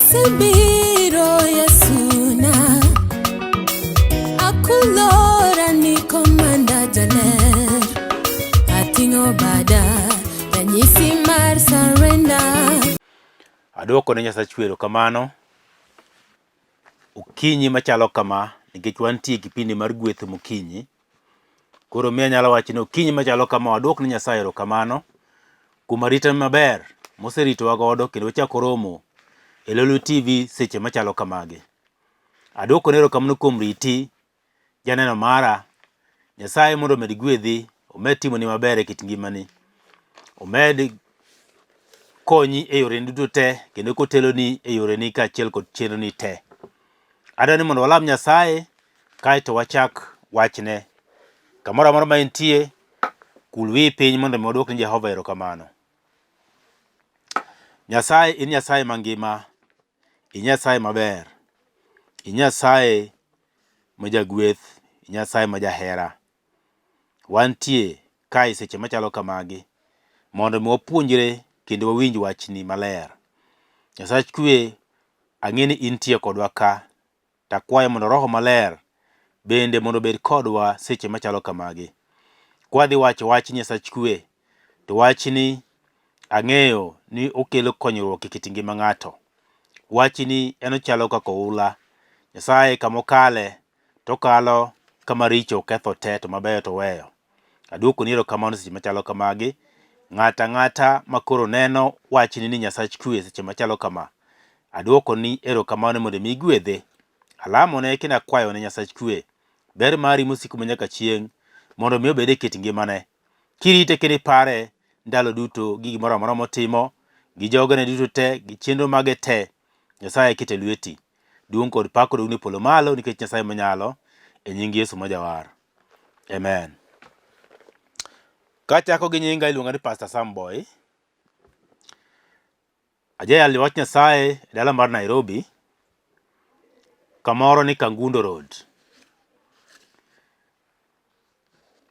Asebiro Yesuna, akulora ni komanda jaler, ating'o bada ranyisi mar surrender. Aduoko ne Nyasachu erokamano okinyi machalo kama nikech wantie e kipindi mar gweth mokinyi. Koro miyo anyalo wacho ni okinyi machalo kama waduok ne Nyasaye erokamano kuom arita maber moseritowa godo kendo wachako romo e Lolwe TV seche machalo kamagi. Aduoko ne erokamano kuom riti janeno mara. Nyasaye mondo omed gwedhi, omed timoni maber e kit ngimani, omed konyi e yoreni duto te kendo koteloni e yoreni kaachiel kod chenroni te. Adwa ni mondo walam Nyasaye kaeto wachak wachne. Kamoro amora ma intie, kul wiyi piny mondo mi wadwok ne Jehova erokamano. Nyasaye in Nyasaye mangima, in Nyasaye maber, in Nyasaye ma jagweth, in Nyasaye ma jahera. Wantie kae seche machalo kamagi mondo mi wapuonjre kendo wawinj wachni maler. Nyasach kwe, ang'e ni intie kodwa ka to akwayo mondo Roho Maler bende mondo obed kodwa seche machalo kamagi. Kwadhi wacho wach Nyasach kwe, to wachni ang'eyo ni okelo konyruok e kit ngima ng'ato. Wachni en ochalo kaka oula. Nyasaye kama okale to okalo kama richo oketho te to mabeyo to oweyo. Aduokoni erokamano seche machalo kamagi. Ng'ato ang'ata makoro neno wachni ni Nyasach kwe seche machalo kama, aduokoni erokamano mondo mi igwedhe. Alamone kendo akwayone Nyasach kwe, ber mari mosiko manyaka chieng' mondo mi obed e kit ngimane. Kirite kendo ipare ndalo duto gi gimoro amora motimo, gi jogene duto te, gi chenro mage te, Nyasaye keto e lweti. Duong' kod pak odogni e polo malo nikech Nyasaye manyalo, e nying Yesu ma Jawar. Amen. Kachako gi nyinga iluonga ni Pastor Sam Boy. Ajayal wach Nyasaye e dala mar Nairobi, kamoro ni Kangundo Road.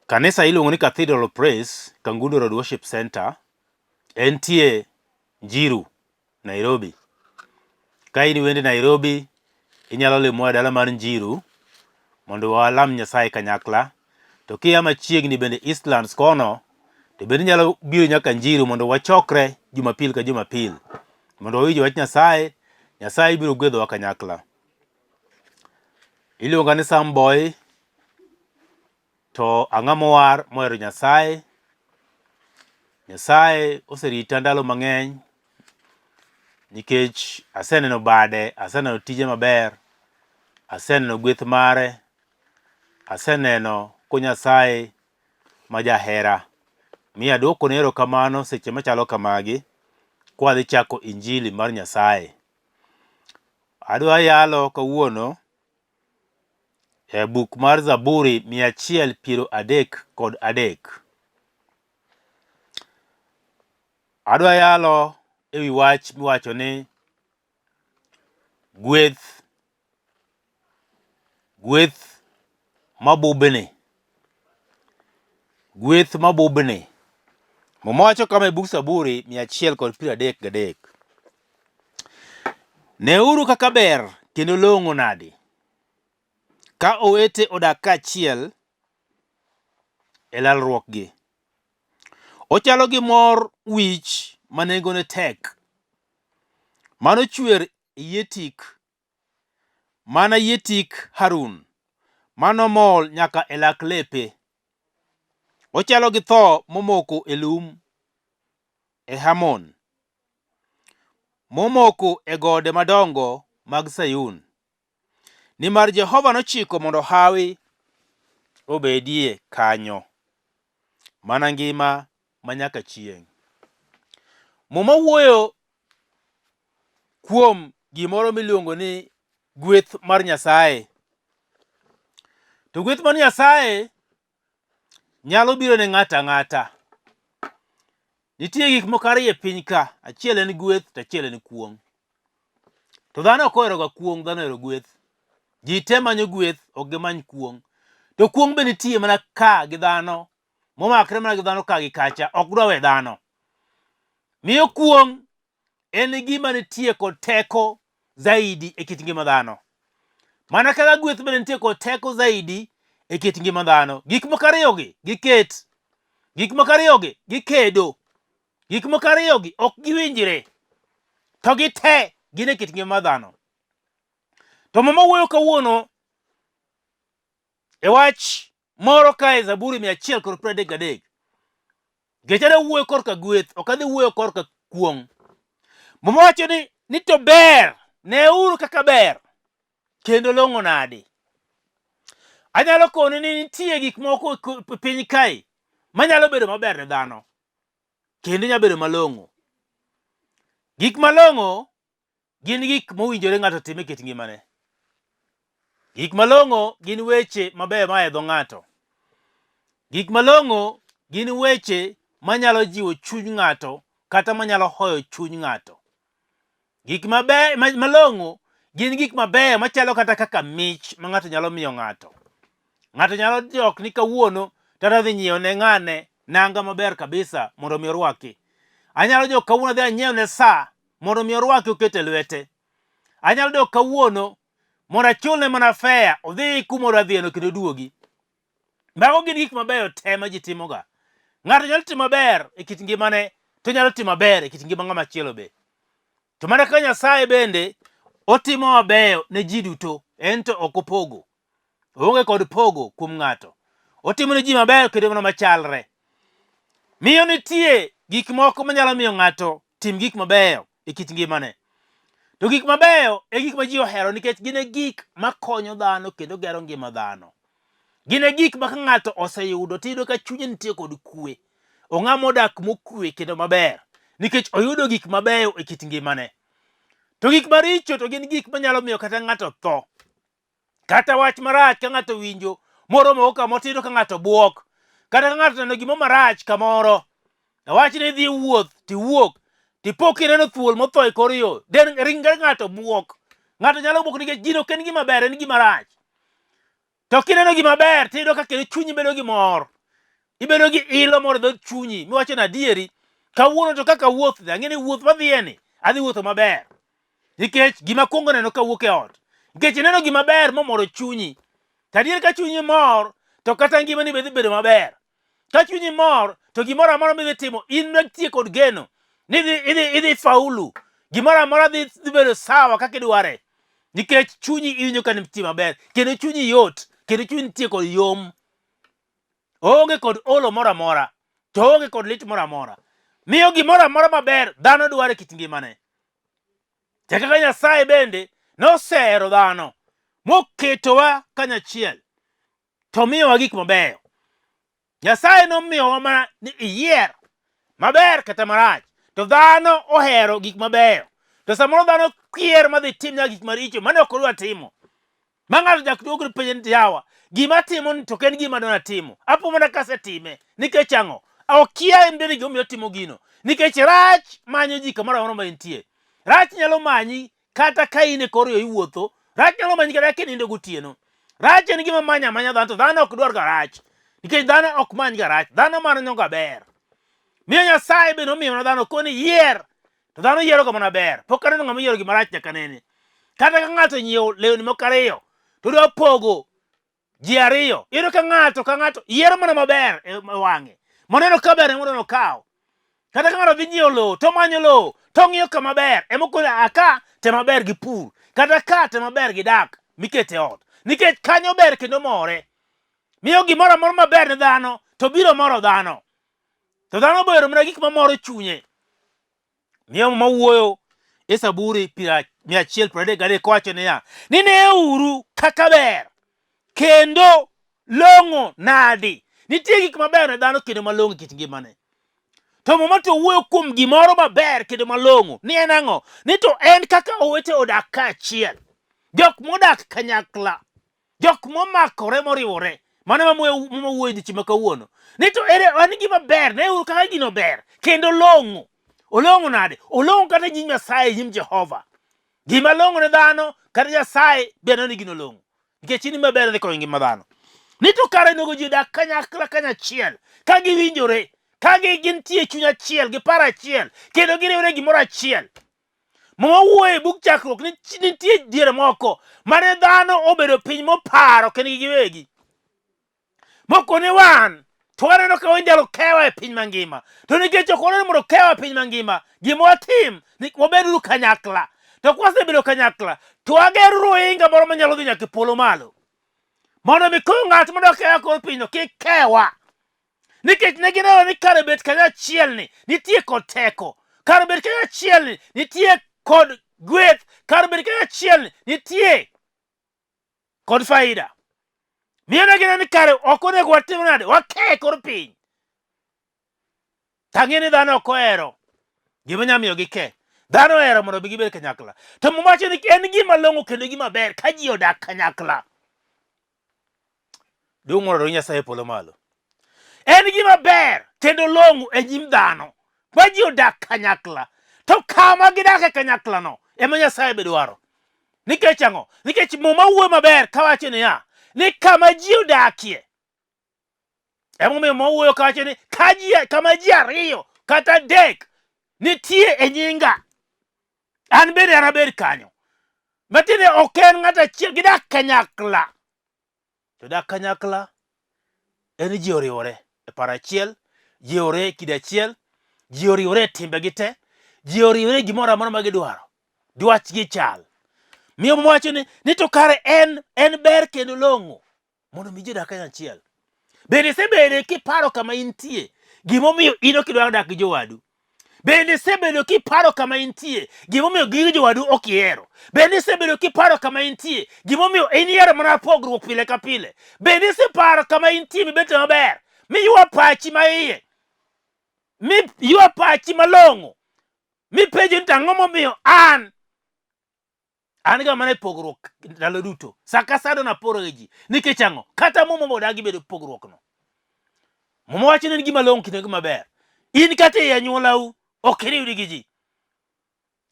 Kanisa iluongo ni Cathedral of Praise, Kangundo Road Worship Center. Entie Njiru, Nairobi. Ka in wende Nairobi, inyalo limowa e dala mar Njiru mondo walam Nyasaye kanyakla. To kia machiegni bende Eastlands kono, to bende inyalo biro nyaka Njiru mondo wachokre Jumapil ka Jumapil mondo wawinj wach Nyasaye. Nyasaye biro gwedhowa kanyakla. Iluonga ni Sam Boy To ang'a mowar mohero Nyasaye? Nyasaye oserita ndalo mang'eny nikech aseneno bade, aseneno tije maber, aseneno gweth mare, aseneno ko Nyasaye ma jahera. Mi aduokone erokamano seche machalo kamagi kwadhi chako injili mar Nyasaye. Adwa yalo kawuono E buk mar Zaburi 133. Adwa yalo e wi wach miwacho ni gweth gweth mabubni. Gweth mabubni. Muma wacho kama e buk Zaburi 133. Neuru kaka ber kendo long'o nadi ka owete odak kaachiel e lalruokgi. Ochalo gi mor wich ma nengone tek, mano chwer e yie tik, mana yie tik Harun, mano mol nyaka e lak lepe. Ochalo gi tho momoko e lum e Hermon. Momoko e gode madongo mag Sayun. Nimar Jehova nochiko mondo hawi obedie kanyo, mana ngima manyaka chieng'. Muma wuoyo kuom gimoro miluongo ni gweth mar Nyasaye. To gweth mar Nyasaye nyalo biro ne ng'ato ang'ata. Nitie gik moko ariyo e piny ka, achiel en gweth to achiel en kuong'. To dhano ok oheroga kuong', dhano ohero gweth. Ji te manyo gweth, ok gimany kuong'. To kuong' be nitie mana ka gi dhano, momakre mana gi dhano ka gi kacha, ok dwa we dhano. Miyo kuong' en gima nitie kod teko zaidi e kit ngima dhano. Mana kaka gweth bende nitie kod teko zaidi e kit ngima dhano. Gik moko ariyogi giket. Gik moko ariyogi gikedo. Gik moko ariyogi ok giwinjre. To gite gin e kit ngima dhano. To Muma wuoyo kawuono e wach moro kae Zaburi 133. Nikech adwa wuoyo korka gweth, ok adhi wuoyo korka kuong'. Muma wacho ni to ber, neuru kaka ber, kendo long'o nadi. Anyalo koni ni nitie gik moko e piny kae manyalo bedo maber ne dhano, kendo nyalo bedo malong'o. Gik malong'o gin gik mowinjore ng'ato otim e kit ngimane. Gik malong'o gin weche mabeyo maa e dho ng'ato. Gik malong'o gin weche manyalo jiwo chuny ng'ato kata manyalo hoyo chuny ng'ato. Gik mabe, malong'o gin gik mabeyo machalo kata kaka mich ma ng'ato nyalo miyo ng'ato. Ng'ato nyalo jok ni kawuono to adhi nyiewo ne ng'ane nanga maber kabisa mondo mi orwaki. Anyalo jok kawuono adhi anyiew ne saa mondo mi orwaki oket e lwete. Anyalo dok kawuono mondo achulne mana fea odhi kuma odwa dhiyeno kendo oduogi. Mago gin gik mabeyo te ma ji timoga. Ng'ato nyalo timo maber e kit ngimane to nyalo timo maber e kit ngima ng'ama chielo be. To mana kaka Nyasaye bende otimo mabeyo ne ji duto, en to ok opogo. Oonge kod pogo kuom ng'ato. Otimo ne ji maber kendo mana machalre. Miyo nitie gik moko manyalo miyo ng'ato tim gik mabeyo e kit ngimane. To gik mabeyo e gik ma ji ohero nikech gin e gik makonyo dhano kendo gero ngima dhano. Gin e gik ma ka ng'ato oseyudo tiyudo ka chunye nitie kod kwe. Ong'ama odak mokwe kendo maber nikech oyudo gik mabeyo e kit ngimane. To gik maricho to gin gik manyalo miyo kata ng'ato tho. Kata wach marach ka ng'ato winjo moromo kamoro tiyudo ka ng'ato buok. Kata ka ng'ato oneno gimoro marach kamoro, awach ni idhi wuoth tiwuok tipo kineno thuol motho e kor yo, den ringre ng'ato buok. Ng'ato nyalo buok nikech gino ok en gima ber, en gima rach. To kineno gima ber tiyudo ka kendo chunyi bedo gi mor. Ibedo gi ilo moro e dhood chunyi miwacho ni adieri kawuono to kaka awuoth ni ang'e ni wuoth madhiye ni adhi wuotho maber. Nikech gima akwongo neno kawuok e ot. Nikech ineno gima ber momoro chunyi. To adier ka chunyi mor to kata ngimani be dhi bedo maber. Ka chunyi mor to gimoro amora midhi timo in mantie kod geno ni idhi faulu. Gimoro amora dhi bedo sawa kaka idware. Nikech chunyi iwinjo ka nitie maber kendo chunyi yot kendo chunyi nitie kod yom. Oonge kod olo moro amora to oonge kod lit moro amora. Miyo gimoro amora maber dhano dwaro e kit ngimane. Te kaka Nyasaye bende nosehero dhano moketowa kanyachiel to miyowa gik mabeyo. Nyasaye nomiyowa mana ni iyier maber kata marach, to dhano ohero gik mabeyo. To samoro dhano kier madhi tim nyaka gik maricho mane ok odwa timo. Ma ng'ato chak duogo penje ni yawa, gima atimo ni to ok en gima dona timo. Apo mana kasetime. Nikech ang'o? Okia en bende gimomiyo otimo gino. Nikech rach manyo ji kamoro amora ma entie. Rach nyalo manyi kata ka in e kor yo iwuotho, rach nyalo manyi kata kinindo gotieno. Rach en gima manyo amanya dhano to dhano ok dwar ga rach. Nikech dhano ok many ga rach, dhano manyo ga ber. Miyo Nyasaye bende omiyo dhano koni yier to dhano yiero ga mana ber. Pok aneno ng'ama oyiero gima rach nyaka nene. Kata ka ng'ato onyiewo lewni moko ariyo to odwa pogo ji ariyo, iyudo ka ng'ato ka ng'ato yiero mana maber e wang'e. Moneno ka ber ema odwa nokaw. Kata ka ng'ato dhi nyiewo lowo to omanyo lowo to ong'iyo kama ber ema okone a ka to ema ber gi pur kata ka to ema ber gi dak mikete ot. Nikech kanyo ber kendo more. Miyo gimoro amora maber ne dhano to biro moro dhano. To dhano bohero mana gik mamoro chunye. Miyo muma wuoyo e Zaburi 133 kowacho niya, ni neuru kaka ber kendo long'o nadi. Nitie gik mabeyo ne dhano kendo malong'o e kit ngimane. To muma to wuoyo kuom gimoro maber kendo malong'o. Ni en ang'o? Ni to en kaka owete odak kaachiel. Jok modak kanyakla. Jok momakore moriwore. Mano ema muma wuoyo odiechieng' ma kawuono. Ni to ere en gima ber, neuru kaka gino ber kendo long'o. Olong'o nade? Olong'o kata nyim Nyasaye, nyim Jehova. Gima long'o ne dhano kata Nyasaye be neno ni gino long'o. Nikech in maber dhi konyo ngima dhano. Ni to kare onego ji odak kanyakla kanyachiel, ka giwinjore, ka gintie chuny achiel, gi paro achiel, kendo giriwore gimoro achiel. Muma wuoyo e bug chakruok ni nitie diere moko mane dhano obedo piny moparo kendgi giwegi. Moko ni wan to waneno ka inyalo kewa e piny mangima. To nikech ok waneno mondo kewa e piny mangima, gima watim ni wabeduru kanyakla. To kwasebedo kanyakla, to wageruru ohinga moro manyalo dhi nyaka e polo malo. Mondo mi koro ng'at madwa kewa kor pinyno kik kewa. Nikech ne gineno ni kar bet kanyachiel ni nitie kod teko, kar bet kanyachiel ni nitie kod gweth, kar bet kanyachiel ni nitie kod faida. Miyo ne gineno ni kare ok onego watim nade, wake kor piny. Tang'e ni dhano ok ohero gima nyalo miyo gike. Dhano ohero mondo obi gibed kanyakla. To Muma wacho ni en gima long'o kendo gima ber ka ji odak kanyakla. Duong' mondo odog Nyasaye e polo malo. En gima ber kendo long'o e nyim dhano ma ji odak kanyakla. To kama gidak e kanyaklano ema Nyasaye be dwaro. Nikech ang'o? Nikech Muma wuoyo maber kawacho niya, ni kama ji odakie Emomiyo Muma wuoyo kawacho ni ka ji, kama ji ariyo kata adek nitie e nyinga, an bende anabed kanyo. Matiende ok en ng'at achiel, gidak kanyakla. To dak kanyakla en ni ji oriwore e paro achiel, ji oriwore e kido achiel, ji oriwore e timbegi te, ji oriwore e gimoro amora ma gidwaro. Dwachgi chal. Miyo Muma wacho ni to kare en ber kendo long'o mondo mi ji odag kanyachiel. Bende isebedo kiparo kama intie gimomiyo in ok idwar dak gi jowadu? Bende isebedo kiparo kama intie gimomiyo gige jowadu ok ihero? Bende isebedo kiparo kama intie gimomiyo in ihero mana pogruok pile ka pile? Bende iseparo kama intie mibet maber miywa pachi ma iye miywa pachi malong'o mipenjo ni to ang'o momiyo an An ga mana e pogruok ndalo duto. Sa ka sa dona poro gi ji. Nikech ang'o? Kata Muma odagi bedo pogruok no. Muma wacho ni en gima long'o kendo gima ber. In kata ei anyuolau ok iriwri gi ji.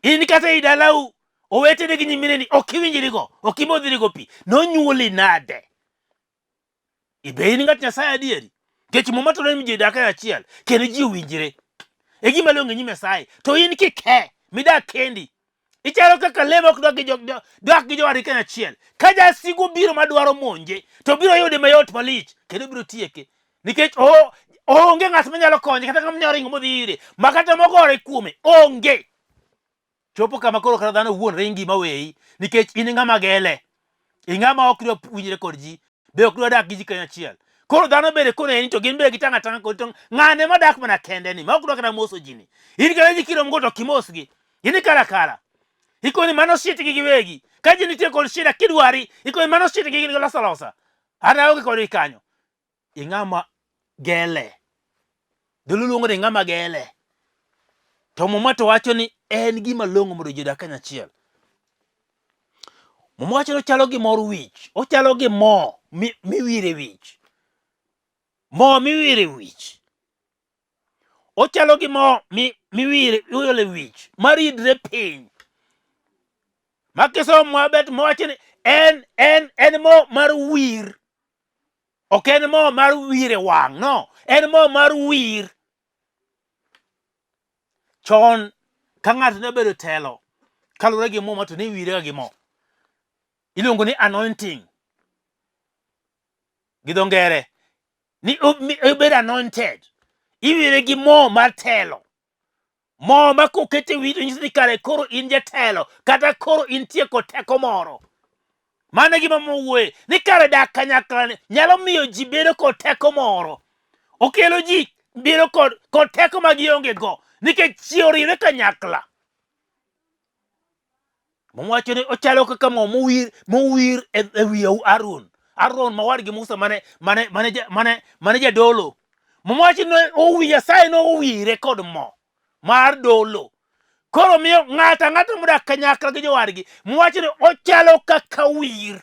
In kata ei dalau oweteni gi nyimineni ok iwinjrigo, ok imodhrigo pi. Nonyuoli nade? Be in ng'at Nyasaye adieri? Nikech Muma to ni ji dak e achiel kendo ji owinjre. E gima long'o e nyim Nyasaye. To in kike midak kendi. Ichalo kaka le ma ok dak gi dak gi jowadgi kanyachiel. Ka jasigu obiro madwaro monje, to biro yude mayot malich kendo biro tieke. Nikech onge ng'at manyalo konye kata ng'ama nyalo ringo modhi ire, ma kata mogore kuome onge. Chopo kama koro kata dhano wuon ringi ma weyi nikech in ng'ama gele. Ing'ama ok dwa winjre kod ji, be ok dwa dak gi ji kanyachiel. Koro dhano bende koneni to gin bende gitang' atang'a kodi to ng'ane madak mana kende ni ma ok dwa kata moso ji ni. In kata ji kiromogo to ok imosgi. In ikalo akala. Ikoni mano shitgi giwegi. Ka ji nitie kod shida kidwari, ikoni mano shitgi gin giloso alosa. An aonge kodgi kanyo. Ing'ama gele. Dholuo luongo ni ng'ama gele. To Muma to wacho ni en gima long'o mondo ji odag kanyachiel. Muma wacho ni ochalo gi mor wich, ochalo gi mo miwire wich. Mo miwire wich. Ochalo gi mo miwire iolo e wich maridre piny. Ma kisomo Muma bet mowacho ni en mo mar wir. Ok en mo mar wir e wang', no, en mo mar wir. Chon ka ng'ato ne obedo telo, kaluwore gi muma to ne iwirega gi mo. Iluongo ni anointing gi dho ngere ni obed anointed. Iwire gi mo mar telo. Mo ma koket e wiyi to nyiso ni kare koro in jatelo kata koro intie kod teko moro. Mano e gima Muma wuoye ni kare dak kanyakla ni nyalo miyo ji bedo kod teko moro. Okelo ji bedo kod teko ma gionge go nikech ji oriwre kanyakla. Muma wacho ni ochalo kaka mo mowir e wi Harun. Harun ma wadgi Musa mane jadolo. Muma wacho ni owi Nyasaye nowire kod mo mar dolo. Koro miyo ng'ato ang'ata modak kanyakla gi jowadgi, Muma wacho ni ochalo kaka wir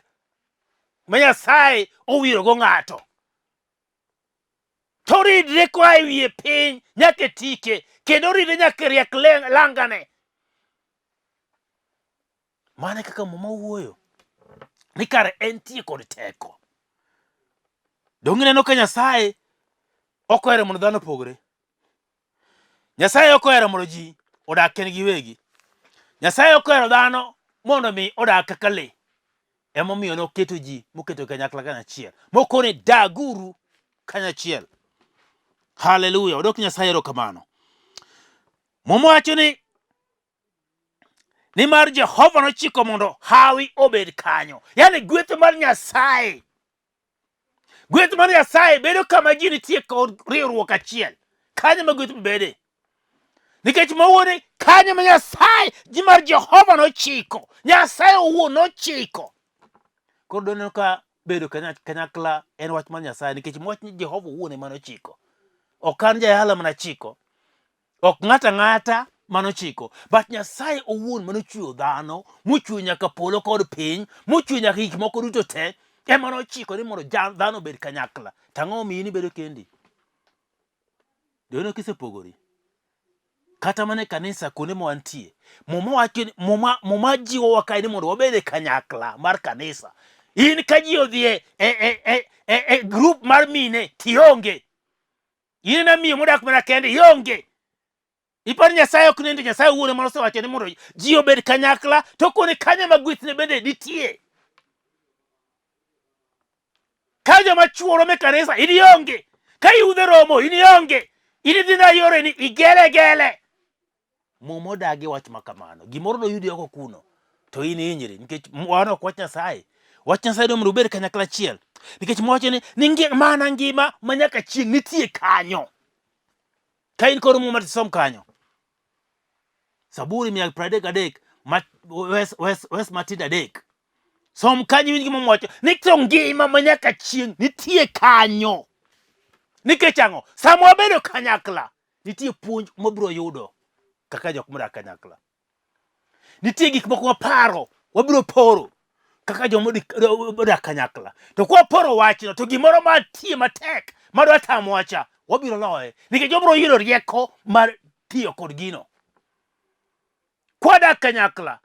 ma Nyasaye owirogo ng'ato. To ridre koa e wiye piny nyaka e tike, kendo ridre nyaka e riek langane. Mano e kaka Muma wuoyo ni kare entie kod teko. Donge ineno ka Nyasaye ok ohero mondo dhano opogre? Nyasaye ok ohero mondo ji odak kendgi giwegi. Nyasaye okwero dhano mondo mi odag kaka le. Emomiyo noketo ji moketo kanyakla kanyachiel. Mokone daguru kanyachiel. Haleluya. Odok Nyasaye erokamano. Muma wacho ni nimar Jehova nochiko mondo hawi obed kanyo. Yaani gweth mar Nyasaye. Gweth mar Nyasaye bedo kama ji nitie kod riwruok achiel. Kanyo ma gweth bede. Nikech mawuone kanyo ma Nyasaye ji mar Jehova nochiko. Nyasaye owuon nochiko. Koro doneno ka bedo kanyakla en wach mar Nyasaye nikech wach ni Jehova owuon ema nochiko. Ok an jayala mana chiko. Ok ng'ato ang'ata manochiko, but Nyasaye owuon manochweyo dhano, mochweyo nyaka polo kod piny, mochweyo nyaka gik moko duto te, ema nochiko ni mondo dhano obed kanyakla. To ang'o momiyo in ibedo kendi? Donge kisepogori? Kata mana e kanisa kuonde ma wantie, Muma wacho ni Muma, Muma jiwowa kae ni mondo wabed e kanyakla mar kanisa. In ka ji odhi e group mar mine tionge. In ema miyo modak mana kende ionge. Ipar Nyasaye ok nindo Nyasaye owuon ema nosewacho ni mondo ji obed kanyakla to kone kanyo ma gwethne bende nitie. Ka joma chwo romo e kanisa in ionge. Ka yudhe romo in ionge. In idhi na yore ni igele gele. Muma odagi wach ma kamano. Gimoro noyudi oko kuno to in ihinyri nikech wan ok wach Nyasaye. Wach Nyasaye dwa mondo ubed kanyakla achiel. Nikech mowacho ni mana ngima ma nyaka chieng' nitie kanyo. Ka in kod Muma to isom kanyo. Saburi 133 wes matindo adek. Som kanyo iwinj gima owacho ni to ngima ma nyaka chieng' nitie kanyo. Nikech ang'o? Sama wabedo kanyakla, nitie puonj mwabiro yudo kaka jok modak kanyakla. Nitie gik moko waparo, wabiro poro kaka joma odak kanyakla. To kwaporo wachno, to gimoro mantie matek madwa tamowa cha, wabiro loye. Nikech wabiro yudo rieko mar tiyo kod gino. Kwadak kanyakla,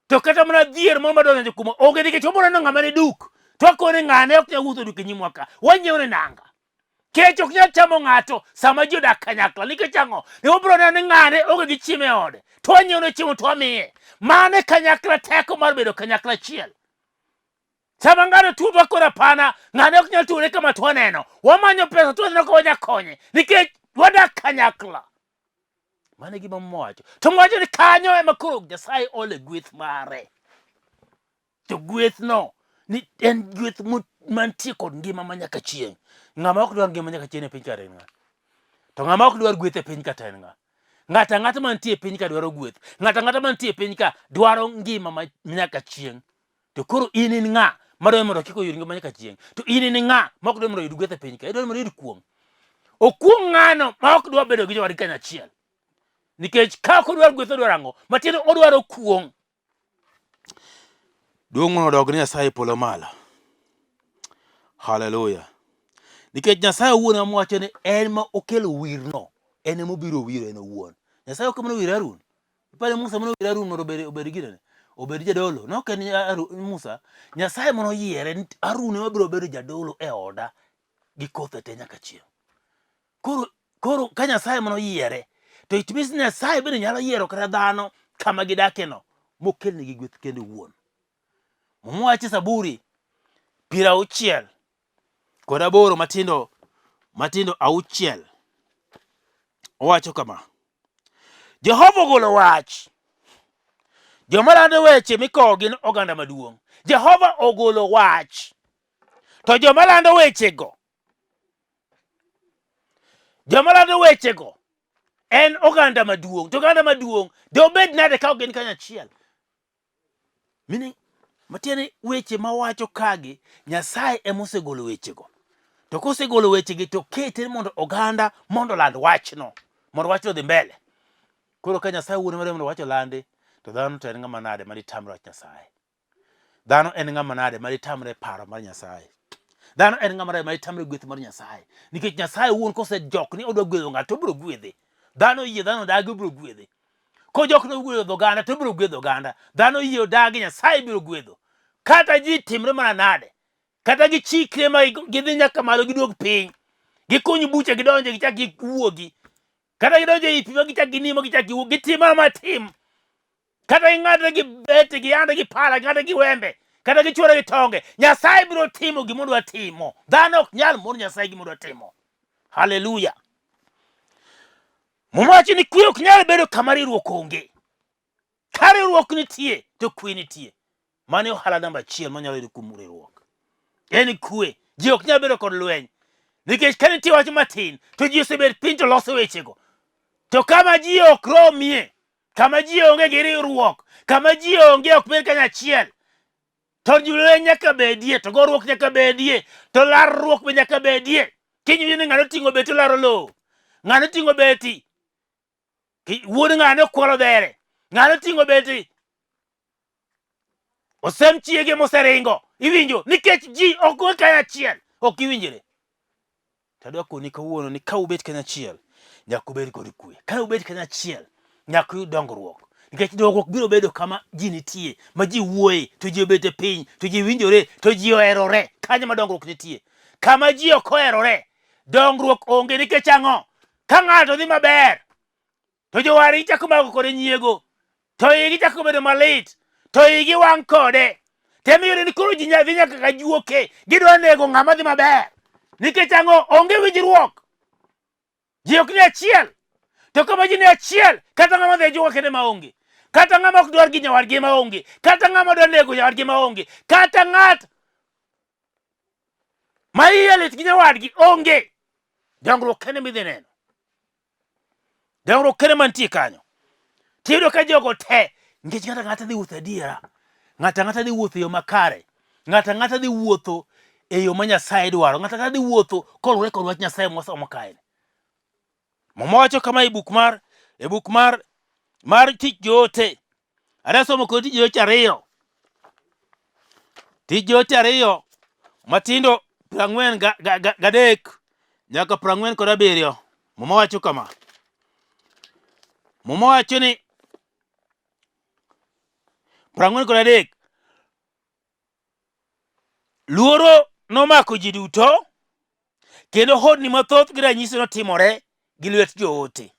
to kata mana dhier moro madwa donjo kuomwa onge nikech wabiro neno ng'ama ni duk. To wakone ng'ane ok nyal wuotho duk e nyimwa ka. Wanyiewo ne nanga. Kech ok nyal chamo ng'ato sama ji odak kanyakla. Nikech ang'o? Ni wabiro neno ni ng'ane onge gi chiemo e ode. To wanyiewo ne chiemo to wamiye. Mano e kanyakla teko mar bedo kanyakla achiel. Sama ng'ato tuo to wakoro apana, ng'ane ok nyal tuore kama to waneno. Wamanyo pesa to waneno ka wanya konye. Nikech wadak kanyakla. Mano e gima Muma wacho. To wacho ni kanyo ema koro Nyasaye ole gweth mare. To gwethno ni en gweth mantie kod ngima ma nyaka chieng'. Ng'ama ok dwar ngima nyaka chieng' e piny ka en ng'a? To ng'ama ok dwar gweth e piny ka to en ng'a? Ng'ato ang'ata mantie e piny ka dwaro gweth. Ng'ato ang'ata mantie e piny ka dwaro ngima ma nyaka chieng'. To koro in in ng'a madwaro mondo kik oyud ngima nyaka chieng'? To in in ng'a ma ok dwar mondo oyud gweth e piny ka? Idwaro mondo oyud kuong'. Okuong' ng'ano ma ok dwar bedo gi jowadgi kanyachiel. Nikech ka ok odwar gweth odwaro ang'o? Matiende odwaro kuong'. Duong' mondo odog ne Nyasaye e polo malo. Haleluya. Nikech Nyasaye owuon ema wacho ni en ma okelo wirno, en ema obiro wiro en owuon. Nyasaye ok ema nowiro Harun. Ipare Musa mane owiro Harun mondo obed ginene, obed jadolo. Ne ok en Musa. Nyasaye mane oyiere ni Harun ema biro bedo jadolo e oda gi kothe te nyaka chieng'. Koro ka Nyasaye mane oyiere, to it means Nyasaye bende nyalo yiero kata dhano kama gidakeno mokelnegi gweth kende owuon. Muma wacho e Saburi 68 matindo 6 owacho kama: Jehova ogolo wach, joma lando weche mikowo gin oganda maduong'. Jehova ogolo wach, to joma lando wechego, joma lando wechego en oganda maduong'. To oganda maduong' dobed nade ka ok gin kanyachiel? Meaning, matiende ni weche mawacho kagi, Nyasaye ema osegolo wechego. To kosegolo wechegi to kete mondo oganda mondo oland wachno, mondo wachno odhi mbele. Koro ka Nyasaye wuon ema mondo wach olandi, to dhano to en ng'ama nade ma ditamre wach Nyasaye? Dhano en ng'ama nade ma ditamre paro mar Nyasaye? Dhano en ng'ama nade ma ditamre gweth mar Nyasaye? Nikech Nyasaye owuon kosejok ni odwa gwedho ng'ato, to obiro gwedhe. Dhano oyie, dhano odagi, obiro gwedhe. Kojok ni ogwedho oganda to obiro gwedho oganda. Dhano oyie odagi, Nyasaye biro gwedho. Kata ji timre mana nade, kata gichikre ma gidhi nyaka malo giduog piny, gikuny buche gidonje gichak giwuogi, kata gidonjo ei pi ma gichak ginimo gichak giwuog, gitim mana matim. Kata ing'adre gi beti, gi ande, gi pala, ing'adre gi wembe, kata gichwore gi tonge, Nyasaye biro timo gima odwa timo. Dhano ok nyal mono Nyasaye gima odwa timo. Haleluya. Muma wacho ni kwe ok nyal bedo kama riwruok onge. Ka riwruok nitie, to kwe nitie. Mano e ohala namba achiel manyalo yudo kuom riwruok. En kwe. Ji ok nyal bedo kod lweny. Nikech ka nitie wach matin, to ji osebet piny to loso wechego. To kama ji ok romie, kama ji onge gi riwruok, kama ji onge ok bed kanyachiel, to lweny nyaka bedie, to goruok nyaka bedie, to larruok be nyaka bedie. Kiny iwinjo ni ng'ano oting'o beti olaro lowo, ng'ano oting'o beti, wuod ng'ane okwalo dhere, ng'ano oting'o beti osem chiege moseringo. Iwinjo nikech ji ok go kanyachiel, ok giwinjre. To adwa koni kawuono ni ka ubet kanyachiel, nyaka ubed kod kwe. Ka ubet kanyachiel, nyaka uyud dongruok. Nikech dongruok biro bedo kama ji nitie, ma ji wuoye, to ji obet e piny, to ji winjore, to ji oherore. Kanyo ma dongruok nitie. Kama ji ok oherore, dongruok onge nikech ang'o? Ka ng'ato dhi maber, to jowargi chako mako kode nyiego, to igi chako bedo malit, to igi wang' kode. Tem iyudo ni koro ji dhi nyaka ka juoke, gidwa nego ng'ama dhi maber. Nikech ang'o? Onge winjruok. Ji ok ni achiel. To kama ji ni achiel, kata ng'ama dhi e juoka kende maonge, kata ng'ama ok dwar gi nyawadgi maonge, kata ng'ama dwa nego nyawadgi maonge, kata ng'at ma iye lit gi nyawadgi onge. Dongruok kende midhi neno. Dongruok kende mantie kanyo. Tiyudo ka jogo te, nikech ng'ato ang'ata dhi wuotho adiera, ng'ato ang'ata dhi wuotho e yo makare, ng'ato ang'ata dhi wuotho e yo ma Nyasaye dwaro, ng'ato ang'ata dhi wuotho koluwore kod wach Nyasaye mwasomo kae. Muma wacho kama e buk mar e buk mar mar tich joote. Adasomo kod tich joote ariyo. Tich joote ariyo matindo prang'wen gadek nyaka 47. Muma wacho kama. Muma wacho ni 43 Luoro nomako ji duto, kendo honni mathoth gi ranyisi notimore gi lwet joote.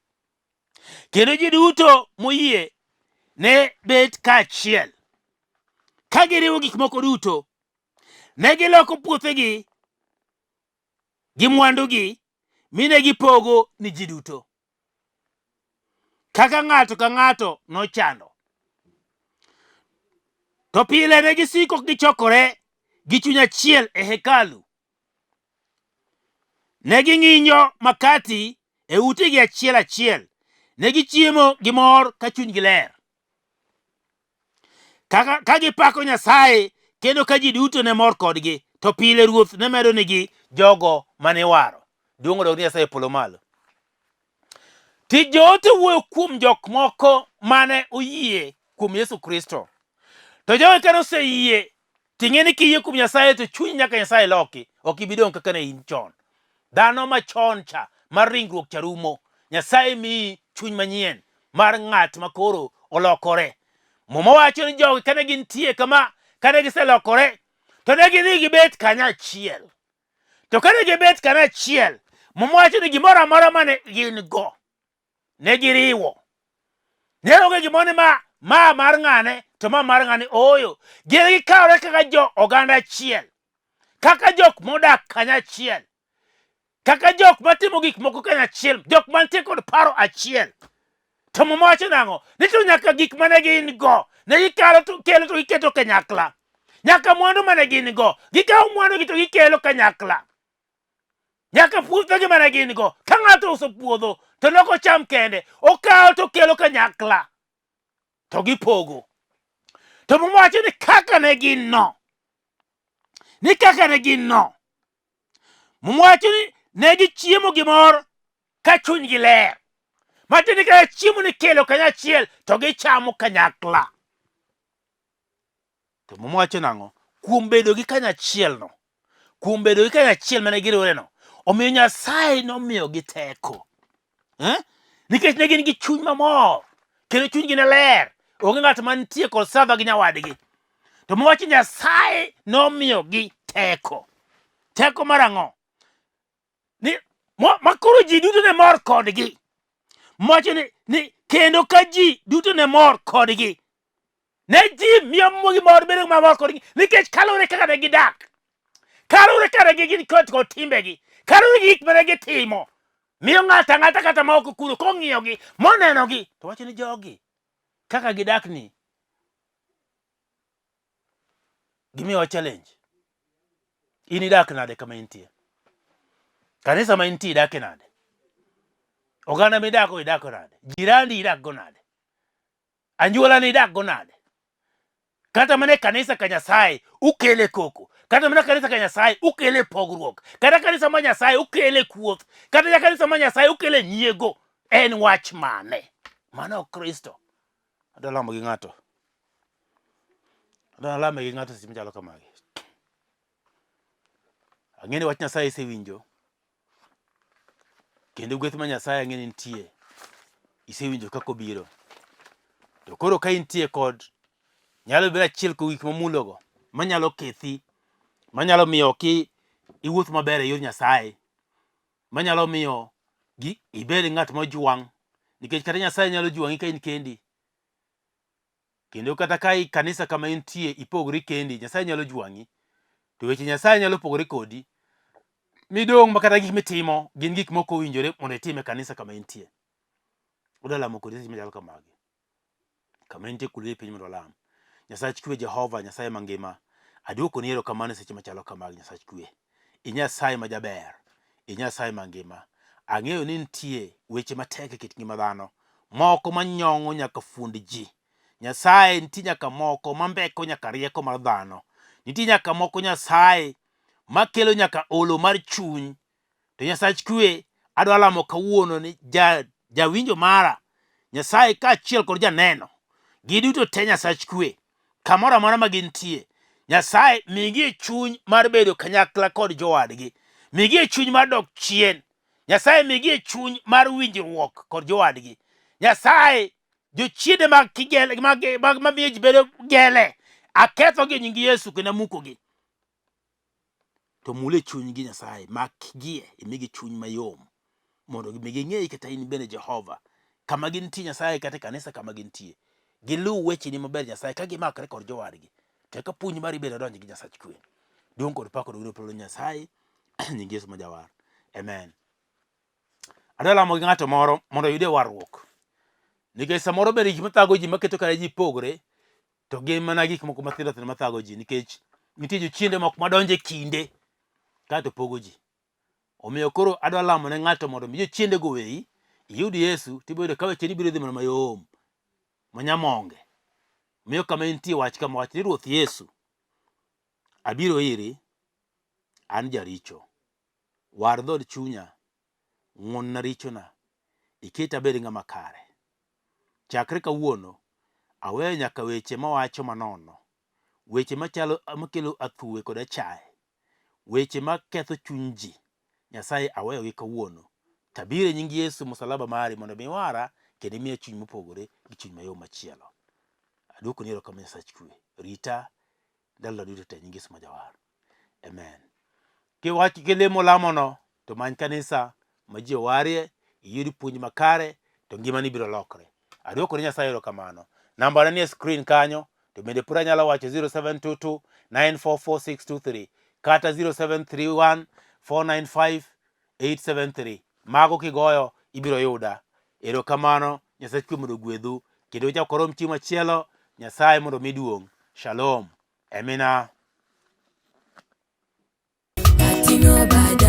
Kendo ji duto moyie ne bet kaachiel, ka giriwo gik moko duto. Ne giloko puothegi gi mwandugi, mi ne gipogo ni ji duto, kaka ng'ato ka ng'ato nochando. To pile ne gisiko gichokore gi chuny achiel e hekalu. Ne ging'injo makati e utegi achiel achiel. Ne gichiemo gi mor ka chunygi ler. Kaka, ka gipako Nyasaye kendo ka ji duto ne mor kodgi, to pile Ruoth ne medonigi jogo mane iwaro. Duong' odog ni Nyasaye e polo malo. Tich joote wuoyo kuom jok moko mane oyie kuom Yesu Kristo. To jogi kane oseyie, ting'e ni kiyie kuom Nyasaye to chunyi nyaka Nyasaye loki, ok ibi dong' kaka ne in chon. Dhano machon cha mar ringruok cha rumo. Nyasaye miyi chuny manyien mar ng'at ma koro olokore. Muma wacho ni jogi kane gintie kama, kane giselokore, to ne gidhi gibet kanyachiel. To kane gibet kanyachiel, Muma wacho ni gimoro amora mane gin go, ne giriwo. Ne onge gimoro ni ma, ma mar ng'ane to ma mar ng'ane ooyo. Gin gikawore kaka jo oganda achiel, kaka jok modak kanyachiel, kaka jok matimo gik moko kanyachiel, jok mantie kod paro achiel. To Muma wacho nang'o? Ni to nyaka gik mane gin go ne gikalo to kelo to giketo kanyakla. Nyaka mwandu mane gin go, gikawo mwandu gi to gikelo kanyakla. Nyaka puothegi mane gin go, ka ng'ato ouso puodho to ne ok ocham kende, okawo to okelo kanyakla to gipogo. To Muma wacho ni kaka ne gin no, ni kaka ne gin no, Muma wacho ni ne gichiemo gi mor ka chunygi ler. Matiende ni ka chiemo nikelo kanyachiel to gichamo kanyakla. To Muma wacho nang'o? Kuom bedo gi kanyachielno, kuom bedo gi kanyachiel mane giriworeno, omiyo Nyasaye nomiyogi teko. Eh? Nikech ne gin gi chuny mamor, kendo chunygi ne ler. Onge ng'at mantie kod sadha gi nyawadgi. To Muma wacho Nyasaye nomiyogi teko. Teko mar ang'o? Ni ma koro ji duto ne mor kodgi. Mwacho ni kendo ka ji duto ne mor kodgi. Ne ji miyo gimor bedo mamor kodgi nikech kaluwore kaka ne gidak, kaluwore kaka ne gin kod kod timbegi, kaluwore gi gik mane gitimo, miyo ng'ato ang'ata kata ma ok kuro kong'iyogi monenogi to wacho ni jogi kaka gidak ni gimiyowa challenge. In idak nade kama intie? Kanisa ma intie idake nade? Oganda midakgo idakgo nade? Jirandi idakgo nade? Anyuola ni idakgo nade? Kata mana e kanisa ka Nyasaye ukele koko, kata mana kanisa ka Nyasaye ukele pogruok, kata kanisa ma Nyasaye ukele kuoth, kata ja kanisa ma Nyasaye ukele nyiego. En wach mane? Mano ok Kristo. Adwa lamo gi ng'ato. Adwa lamo gi ng'ato seche machalo kamagi. Ang'e ni wach Nyasaye isewinjo. Kendo gweth ma Nyasaye ang'e ni nitie. Isewinjo kaka obiro. To koro ka intie kod nyalo bedo achiel kuom gik mamulogo manyalo kethi, manyalo miyo ki iwuoth maber e yor Nyasaye, manyalo miyo gi ibed ng'at mojwang' nikech kata Nyasaye nyalo jwang'i ka in kendi. Kendo kata ka i kanisa kama intie ipogri kendi, Nyasaye nyalo jwang'i. To weche Nyasaye nyalo pogore kodi midong' ma kata gik mitimo gin gik mok owinjore mondo itim e kanisa kama intie. Odwa lamo kodi seche machalo kamagi. Kama intie kulri piny mondo walam. Nyasach kwe Jehova, Nyasaye mangima, aduokoni erokamano e seche machalo kamagi, Nyasach kwe. I Nyasaye ma jaber, i Nyasaye mangima. Ang'eyo ni nitie weche matek e kit ngima dhano, moko manyong'o nyaka fuond ji. Nyasaye nitie nyaka moko mambeko nyaka rieko mar dhano. Nitie nyaka moko Nyasaye makelo nyaka olo mar chuny. To Nyasach kwe, adwa lamo kawuono ni ja jawinjo mara Nyasaye kaachiel kod janeno, giduto te Nyasach kwe, kamoro amora ma gintie, Nyasaye migi e chuny mar bedo kanyakla kod jowadgi, migi e chuny mar dok chien, Nyasaye migi e chuny mar winjruok kod jowadgi. Nyasaye jochiende mag kigele mag, mag mamiyo ji bedo gele akethogi e nying Yesu kendo amukogi. To mul e chunygi Nyasaye, makgie, imigi chuny mayom mondo mi ging'eyi kata in bende Jehova. Kama gintie Nyasaye kata e kanisa kama gintie, giluw wecheni maber Nyasaye ka gimakre kod jowadgi. To eka puonj mari bende donj gi Nyasach kwe. Duong' kod pak oduogne polo Nyasaye, nying Yesu ma Jawar. Amen. Adwa lamo gi ng'ato moro mondo oyudie warruok. Nikech samoro bende gik mathago ji maketo kata ji pogre to gin mana gik moko mathindo thindo mathago ji nikech nitie jochiende moko madonjo e kinde kaeto pogo ji. Omiyo koro adwa lamo ne ng'ato mondo mi jochiende go weyi, iyud Yesu tibiro yudo ka wecheni biro dhi mana mayom, manyamonge. Miyo kama intie wach kama wach ni Ruoth Yesu, abiro iri, an jaricho. War dhood chunya, ng'won-na richona, iketa abed ng'ama kare. Chakre kawuono, aweyo nyaka weche mawacho manono, weche machalo makelo athuwe kod achaye, weche maketho chuny ji. Nyasaye aweyogi kawuono. Tabiro e nying Yesu musalaba mari mondo mi iwara kendo imiya chuny mopogore gi chuny mayom machielo. Aduokoni erokamano Nyasach kwe. Rita ndalona duto te e nying Yesu ma Jawar. Amen. Kiwach kilemo lamono to many kanisa ma ji owarie, iyud puonj makare to ngimani biro lokre. Aduoko ne Nyasaye erokamano. Nambana nie screen kanyo to bende pod anyalo wacho 0722 944623 kata 0731 495 873. Mago kigoyo ibiro yuda. Erokamano, Nyasach kwe mondo ogwedhu kendo wachak warom chieng' machielo. Nyasaye mondo omi duong'. Shalom. Amina. Ating'o bada.